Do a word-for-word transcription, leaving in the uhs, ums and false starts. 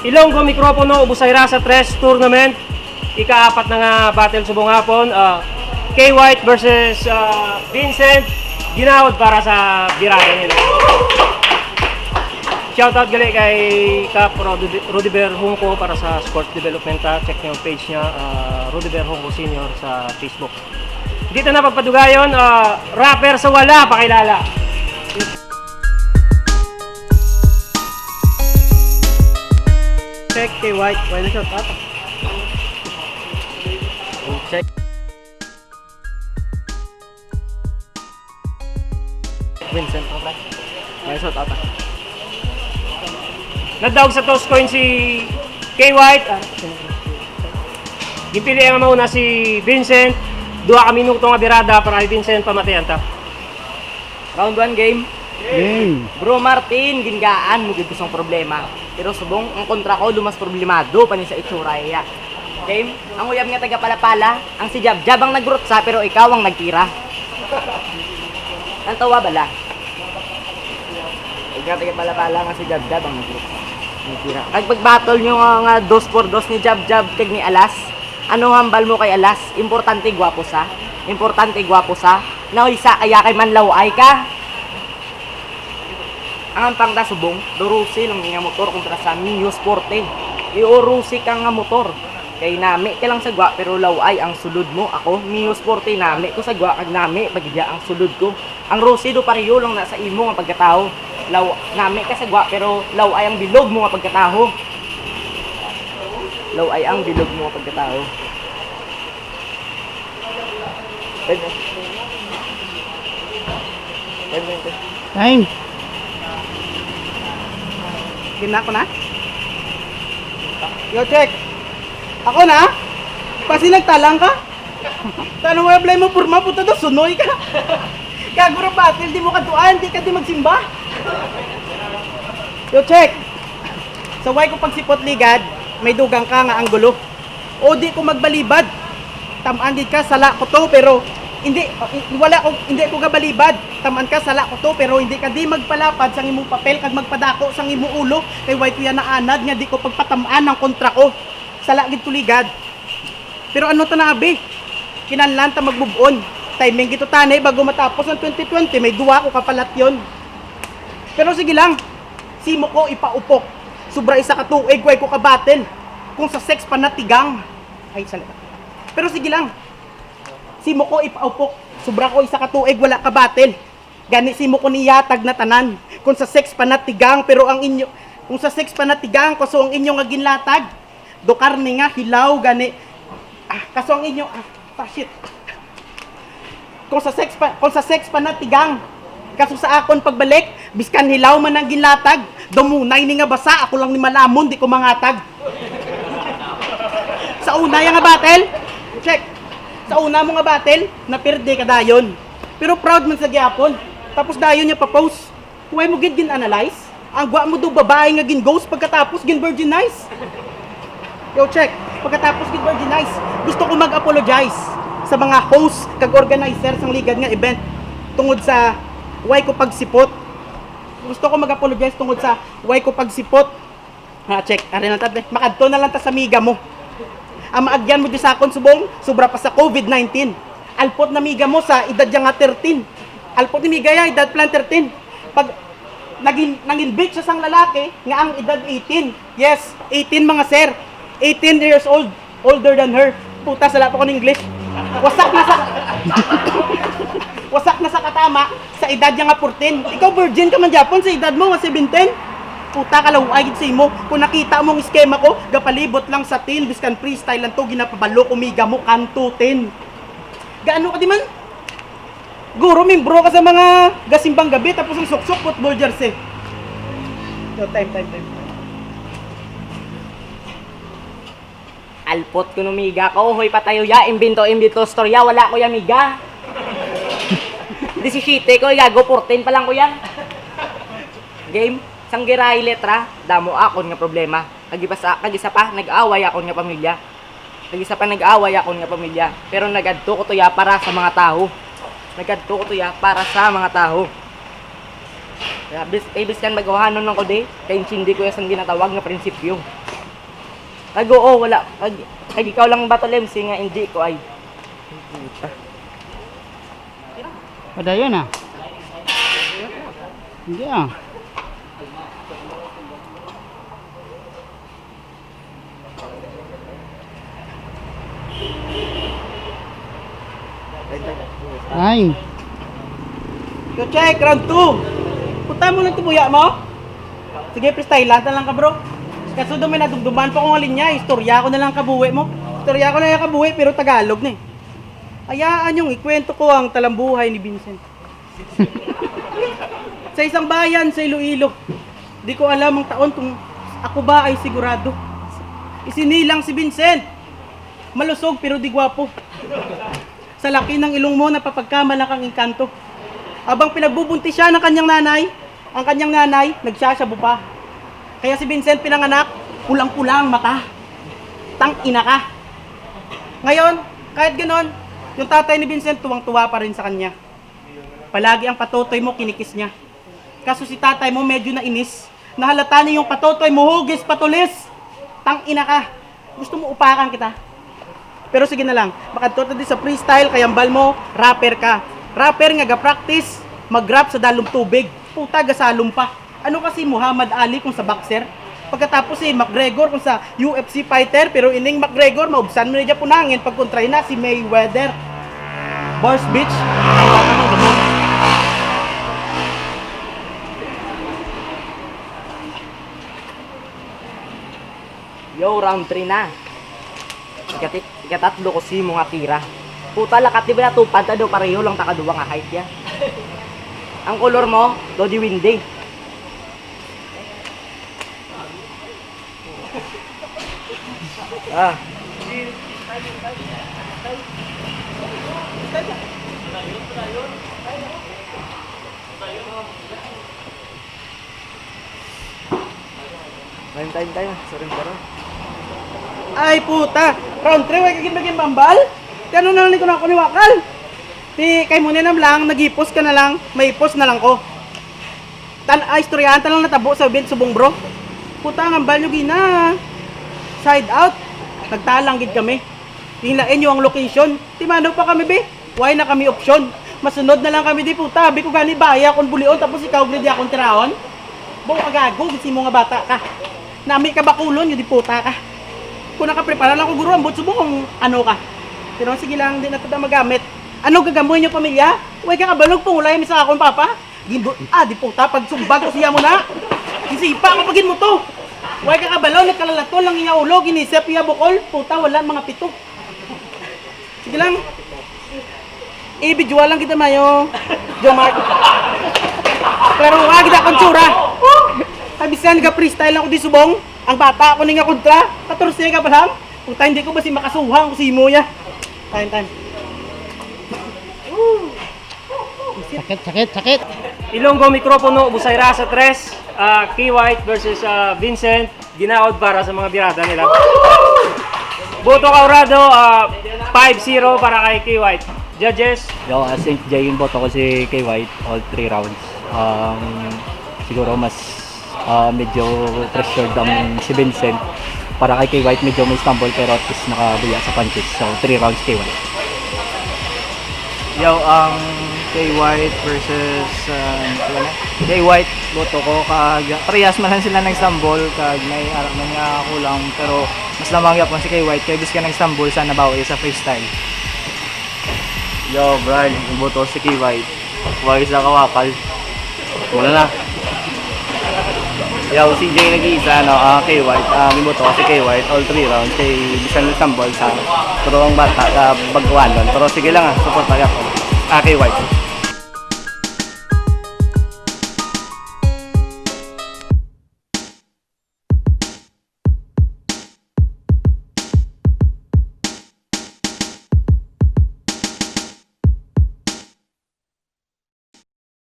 Ilonggo Mikropono, Ubos Airasa Tres Tournament. Ika-apat na nga battle subong hapon, ah, K White versus, ah, Vincent. Ginaod para sa birada nila. Shoutout gali kay Kap Rod-, Rodiver Hungco para sa sports development, ah. Check niyo ang page niya, ah, Rodiver Hungco Senior sa Facebook. Dito na pagpadugayon, ah, rapper sa wala pakilala. Check kay White. Wala na shoutout. Check. Vincent, okay. May shoutout, ah. Nadaog sa toss coin si K White. Ah, ginpili ang mauna si Vincent. Duha ka minuto nga birada para kay Vincent, pamatayan ta. Round one game. Game. Bro Martin, gingaan mo gid sang problema. Pero subong ang kontra ko, lumas problemado pa ni sa itsura iya. Game, ang uyab nga taga Palapala, ang si Jabjab ang nagrutsa pero ikaw ang nagtira. Ang tawa bala. Ikaw taga Palapala nga si Jabjab ang nagrutsa. Nagtira. Kag pag-battle nyo nga, nga dos por dos ni Jabjab kag ni Alas, ano hambal mo kay Alas? Importante gwapo sa? Importante gwapo sa? Nauysa kaya kay manlaw-ay ka? Ang ampang ta subong, Duo Rossi lang nga motor kontra sa Mio Sporte. Io Rossi ka nga motor. Kay nami ka lang sa gwa, pero law-ay ang sulod mo. Ako, Mio Sporte, nami ko sa gwa, kag nami pa gid ang sulod ko. Ang Rossi do pareho lang na sa imo nga pagkatawo. Law, nami ka sa gwa, pero law-ay ang bilog mo nga pagkatawo. Law-ay ang bilog mo nga pagkatawo. Pwede. Pwede, pwede. Time. Gina ko na? Yo, check. Ako na? Pasi nagtalang ka? Tanong wala play mo, purma, puta daw, sunoy ka. Gago ra battle, di mo kaduan, di ka di magsimba. Yo, check. Sa way ko pagsipot ligad, may dugang ka nga anggulo. O di ko magbalibad. Tam-an gid ka, sala ko to, pero hindi, wala ko, hindi ko gabalibad. Tam-an ka, sala ko to, pero hindi ka di magpalapad sang imong papel kag magpadako sang imong ulo, kay way ko yan naanad nga di ko pagpatam-an ang kontra ko. Sala gid ko ligad. Pero ano ta na, abi? Kinahanglan ta mag-move on. Timing gid to tani bago matapos ang twenty twenty, may duwa ko ka palatyon. Pero sige lang, simo ko ipaupok. Sobra isa ka tuig, way ko ka battle. Kung sa sex pa natigang. Ay, sala. Pero sige lang, simo ko ipaupok. Sobra ko isa ka tuig, wala ka battle. Gani simo ko niyatag na tanan. Kung sa sex pa natigang, pero ang inyo, kung sa sex pa natigang, kaso ang inyo nga ginlatag, do karne nga hilaw gani. Ah, kaso ang inyo, ah, ah, shit. Kung sa sex pa, kung sa sex pa natigang, kaso sa akon pagbalik, biskan hilaw man ang ginlatag, do munay ni nga basa, ako lang ni malamon, di ko mangatag. Sa una ya nga battle, check. Sa una mo nga battle, napirde ka dayon. Pero proud man sa gyapon. Tapos dayon niya pa-post. Huway mo gid gin-analyze? Ang gwa mo do babae nga gin-ghost pagkatapos gin-virginize. Yo, check. Pagkatapos gin-virginize, gusto ko mag-apologize sa mga host kag organizer sang ligad nga event tungod sa way ko pagsipot. Gusto ko mag-apologize tungod sa way ko pagsipot. Ah, check. Ari na ta, be. Makadto na lang ta sa miga mo. Ang maagyan mo di sa akon subong, sobra pa sa covid nineteen. Alpot na miga mo sa edad niya nga thirteen. Alpot ni miga ya, edad pa lang thirteen. Pag nagin, nangin-beat siya sang lalaki, nga ang edad eighteen. Yes, eighteen, mga sir. Eighteen years old. Older than her. Puta, sala pa ko ng English. Wasak na sa, wasak na sa katama, sa edad niya nga fourteen. Ikaw virgin ka man gyapon sa edad mo nga seventeen. Puta, kalaw-ay gid sa imo. Kung nakita mo ang eskema ko, gapalibot lang sa tin, biskan freestyle lang to, ginapabalo ko, miga mo, kanto, tin. Gaano ka di man? Guro, membro ka sa mga gasimbang gabi, tapos ang suksok, football jersey. Yo, time, time, time. Alpot ko no miga ko, hoy patayo ya, imbento, imbento, storya, wala ko ya miga. Disisiyete ko, igago, fourteen pa lang ko ya. Game, sang giray letra, damo akon nga problema. Kag isa pa, kag isa pa, nag-away akon nga pamilya. Kag isa pa, nag-away akon nga pamilya. Pero nagadto ko to ya para sa mga tawo. Nagadto ko to ya para sa mga tawo. Kaya bis, kay biskan baguhanon lang ko di, kay intindi ko ya sang ginatawag nga prinsipyo. Nag-oo, wala. Kag, kag ikaw lang, Battle M C, nga hindi ko ay. Padayon, ah. Hindi, ah. Nine. Yo, check, round two. Punta mo lang tubuya mo. Sige, freestyle lang, lang ka, bro. Kaso daw may nadumduman pa ko nga linya, istorya ko na lang kabuhi mo. Istorya ko na lang kabuhi, pero Tagalog ni. Hayaan niyong ikwento ko ang talambuhay ni Vincent. Sa isang bayan sa Iloilo, di ko alam ang taon kung ako ba ay sigurado. Isinilang si Vincent. Malusog pero di gwapo. Sa laki ng ilong mo, napapagkamalak ang engkanto. Habang pinagbubuntis siya ng kanyang nanay, ang kanyang nanay, nagsashabu pa. Kaya si Vincent pinanganak, pulang-pula ang mata. Tang ina ka. Ngayon, kahit ganon, yung tatay ni Vincent tuwang-tuwa pa rin sa kanya. Palagi ang patotoy mo kinikis niya. Kaso si tatay mo medyo nainis. Nahalata niya yung patotoy mo, hugis, patulis. Tang ina ka. Gusto mo upakan kita? Pero sige na lang, makadto ta di sa freestyle, kay ambal mo, rapper ka. Rapper nga ga-practice, mag-rap sa dalom tubig. Puta, gasalom pa. Ano kasi Muhammad Ali kung sa boxer? Pagkatapos si McGregor kung sa U F C fighter, pero ining McGregor, maubsan mo na dyan punangin pagkontrahin na si Mayweather. Bars, bitch. Yo, round three na. Ikati-, ikatatlo ko si mo nga tira. Puta, lakat, di ba natupad ta do? Pareho lang ta kaduwa nga height ya. Ang color mo, Lodi Windy. Ah. Time, time, time. Sorry, sorry. Ay, puta! Round three, way ka gid maging mambal? Kano na lang ko na ako ni Wakal? Ti, kay mo na lang, nagipos ka na lang, may ipos na lang ko. Tan, ay, istoryahan ta lang natabo sa event subong, bro. Puta, ang ambal nyo gina. Side out. Nagtalang gid kami. Tinglain nyo ang location. Timano pa kami, be. Why na kami option? Masunod na lang kami di, puta. Abi ko gani baya akong bulion tapos ikaw gid di akong tiraon. Bo, kagago gid si mo nga bata ka. Nami ka bakulon, yun di puta ka. Kung nakaprepara lang ko, guro, ambot subong kung ano ka. Pero sige lang, di na tada magamit. Ano gagamoy niyo, pamilya? Way ka kabalog, pangulay mi sa akong papa. Ginbo, ah, di puta, pagsumbag ko siya mo na. Gisipa ko pagin mo to. Way ka kabalo, nagkalalaton lang iya ulo, ginisip iya bukol. Puta, wala, mga pito. Sige lang. I-video lang kita mayo. Jomar. Pero wa kita kung tsura. Ay, bisan ka freestyle ako di subong. Ang bata ako ni nga kontra. Katorse ka pa lang. Puta, hindi ko ba si makasuhang ko si mo ya. Time, time. Sakit, sakit, sakit. Ilonggo, mikropono, busay ra sa tres. Ah, K White versus, ah, Vincent. Ginaod para sa mga birada nila. Boto ka, Orado, ah, five zero para kay K White. Judges? Yo, ah, Saint J, yung boto ko si K White, all three rounds. Um, siguro mas, ah, medyo pressured ang si Vincent. Para kay K White, medyo may stumble, pero at least nakabuya sa punches. So, three rounds K White. Yo, ang K White versus, ah, ano na? K White, boto ko, kag parehas man lang sila nag-stumble, kag may ara man nga kulang, pero mas lamang gyapon si K White, kay bis ka nag-stumble sa nabawi sa freestyle. Yo, Brian, ang boto si K White. Wag sa kawakal. Wala na. Yo, si Jay nag-iisa, no? Ah, K White. Ah, giboto ko si K White all three rounds. Kay bisan na tambol sa, pero ang bata, ah, baguhan nun. Pero sige lang, ah, support pa ako. Ah, K White.